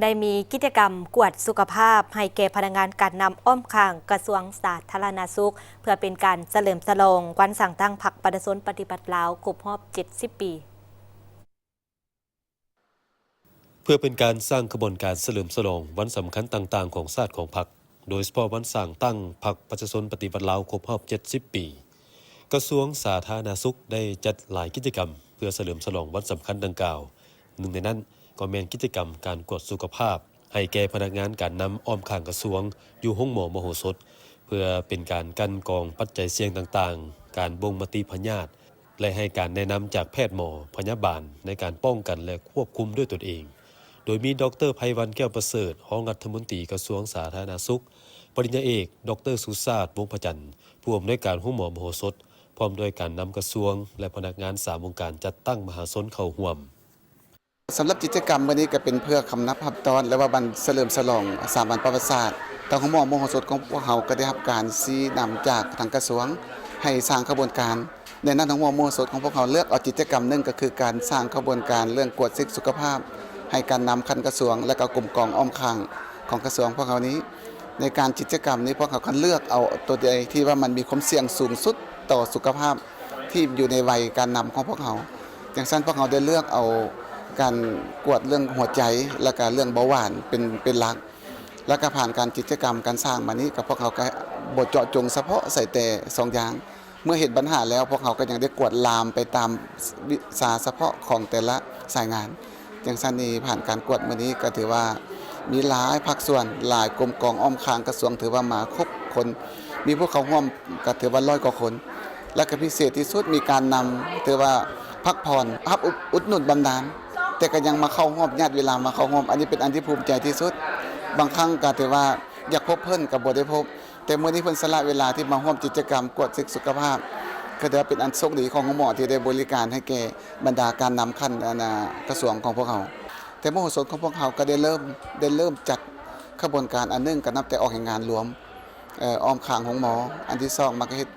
ໄດ້ມີກິດຈະກຳກວດສຸຂະພາບໃຫ້ແກ່ພະນັກງານການນຳອ້ອມຂ້າງກະຊວງສາທາລະນະສຸກ ເພື່ອເປັນການສະເຫຼີມສະຫຼອງວັນສ້າງຕັ້ງພັກປະຊາຊົນປະຕິວັດລາວຄົບຮອບເຈັດສິບປີ. ເພື່ອເປັນການສ້າງຂະບວນການສະເຫຼີມສະຫຼອງວັນສຳຄັນຕ່າງໆຂອງຊາດຂອງພັກ, ໂດຍສະເພາະວັນສ້າງຕັ້ງພັກປະຊາຊົນປະຕິວັດລາວຄົບຮອບເຈັດສິບປີ, ກະຊວງສາທາລະນະສຸກໄດ້ຈັດຫຼາຍກິດຈະກຳເພື່ອສະເຫຼີມສະຫຼອງວັນສຳຄັນດັ່ງກ່າວ. ໜຶ່ງໃນນັ້ນກໍແມ່ນກິດຈະກຳການກວດສຸຂະພາບໃຫ້ແກ່ພະນັກງານການນຳອ້ອມຂ້າງກະຊວງຢູ່ໂຮງໝໍມະໂຫສົດ, ເພື່ອເປັນການກັ່ນກອງປັດໄຈສ່ຽງຕ່າງໆ, ການບົ່ງມະຕິພະຍາດ ແລະ ໃຫ້ການແນະນຳຈາກແພດໝໍ, ພະຍາບານໃນການປ້ອງກັນ ແລະ ຄວບຄຸມດ້ວຍຕົນເອງ, ໂດຍມີ ດອກເຕີ ໄພວັນ ແກ້ວປະເສີດ, ຮອງລັດຖະມົນຕີກະຊວງສາທາລະນະສຸກ, ປະລິນຍາເອກ ດອກເຕີ ສຸຊາດ ວົງພະຈັນ, ຜູ້ອຳນວຍການໂຮງໝໍມະໂຫສົດ, ພ້ອມດ້ວຍການນຳກະຊວງ ແລະ ພະນັກງານສາມອົງການຈັດຕັ້ງມະຫາຊົນເຂົ້າຮ່ວມ. ສຳລັບກິດຈະກຳມື້ນີ້ກໍເປັນເພື່ອຄຳນັບຮັບຕ້ອນ ແລະ ວ່າວັນສະເຫຼີມສະຫຼອງສາມວັນປະຫວັດສາດ. ທາງໂຮງໝໍມະໂຫສົດຂອງພວກເຮົາກໍໄດ້ຮັບການຊີ້ນຳຈາກທາງກະຊວງໃຫ້ສ້າງຂະບວນການ. ໃນນັ້ນ ໂຮງໝໍມະໂຫສົດຂອງພວກເຮົາເລືອກເອົາກິດຈະກຳໜຶ່ງ ກໍຄືການສ້າງຂະບວນການເລື່ອງກວດເຊັກສຸຂະພາບໃຫ້ການນຳຂັ້ນກະຊວງ ແລະ ກໍກົມກອງອ້ອມຂ້າງຂອງກະຊວງພວກເຮົານີ້. ໃນການກິດຈະກຳນີ້ ພວກເຮົາກໍເລືອກເອົາຕົວໃດທີ່ວ່າມັນມີຄວາມສ່ຽງສູງສຸດຕໍ່ສຸຂະພາບ ທີ່ຢູ່ໃນໄວການນຳຂອງພວກເຮົາ. ຈັ່ງຊັ້ນ ພວກເຮົາໄດ້ເລືອກເອົາການກວດເລື່ອງຫົວໃຈ ແລະ ກະເລື່ອງເບົາຫວານເປັນ ເປັນຫຼັກ. ແລະ ກະຜ່ານການກິດຈະກຳການສ້າງມານີ້ ກະພວກເຮົາກະບໍ່ເຈາະຈົງສະເພາະໃສ່ແຕ່ສອງຢ່າງ. ເມື່ອເຫັນບັນຫາແລ້ວ ພວກເຮົາກະຍັງໄດ້ກວດລາມໄປຕາມວິຊາສະເພາະຂອງແຕ່ລະສາຍງານ. ຈັ່ງຊັ້ນນີ້ ຜ່ານການກວດມື້ນີ້ກະຖືວ່າມີຫຼາຍພາກສ່ວນ, ຫຼາຍກົມກອງອ້ອມຂ້າງກະຊວງ ຖືວ່າມາຄົບຄົນ, ມີຜູ້ເຂົ້າຮ່ວມກະຖືວ່າຮ້ອຍກວ່າຄົນ. ແລະ ກະພິເສດທີ່ສຸດ ມີການນຳ ຖືວ່າພັກຜ່ອນ ຮັບອຸດໜູນບຳນານ ແຕ່ກະຍັງມາເຂົ້າຮ່ວມ, ຍາດເວລາມາເຂົ້າຮ່ວມ. ອັນນີ້ເປັນອັນທີ່ພູມໃຈທີ່ສຸດ. ບາງຄັ້ງກະຖືວ່າຢາກພົບເພິ່ນກະບໍ່ໄດ້ພົບ, ແຕ່ມື້ນີ້ເພິ່ນສະຫຼະເວລາທີ່ມາຮ່ວມກິດຈະກຳກວດເຊັກສຸຂະພາບ, ກະຖືວ່າເປັນອັນໂຊກດີຂອງໂຮງໝໍທີ່ໄດ້ບໍລິການໃຫ້ແກ່ບັນດາການນຳຂັ້ນ ອັນນ່າ ກະຊວງຂອງພວກເຮົາ. ແຕ່ມະໂຫສົດຂອງພວກເຮົາກະໄດ້ເລີ່ມ ໄດ້ເລີ່ມຈັດຂະບວນການອັນໜຶ່ງ ກະນັບແຕ່ອອກແຮງງານລວມ ເອີ ອ້ອມຂ້າງໂຮງໝໍ, ອັນທີສອງມາກະເຮັດ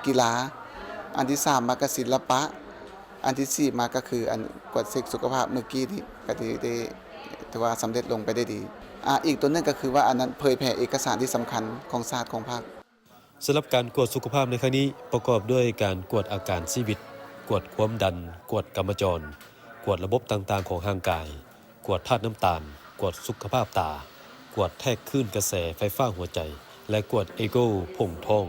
ກິລາ, ອັນທີສາມມາກະສິລະປະ, ອັນທີສີ່ມາກະຄືອັນກວດເຊັກສຸຂະພາບມື້ກີ້ນີ້ ກະໄດ້ ໄດ້ຖືວ່າສຳເລັດລົງໄປໄດ້ດີ. ອາ ອີກຕົວໜຶ່ງກະຄືວ່າອັນນັ້ນເຜີຍແຜ່ເອກະສານທີ່ສຳຄັນຂອງຊາດຂອງພັກ. ສຳລັບການກວດສຸຂະພາບໃນຄັ້ງນີ້ ປະກອບດ້ວຍການກວດອາການຊີວິດ, ກວດຄວາມດັນ, ກວດກຳມະຈອນ, ກວດລະບົບຕ່າງໆຂອງຮ່າງກາຍ, ກວດທາດນ້ຳຕານ, ກວດສຸຂະພາບຕາ, ກວດແທກຄື້ນກະແສໄຟຟ້າຫົວໃຈ ແລະ ກວດເອໂກຜົງທ້ອງ.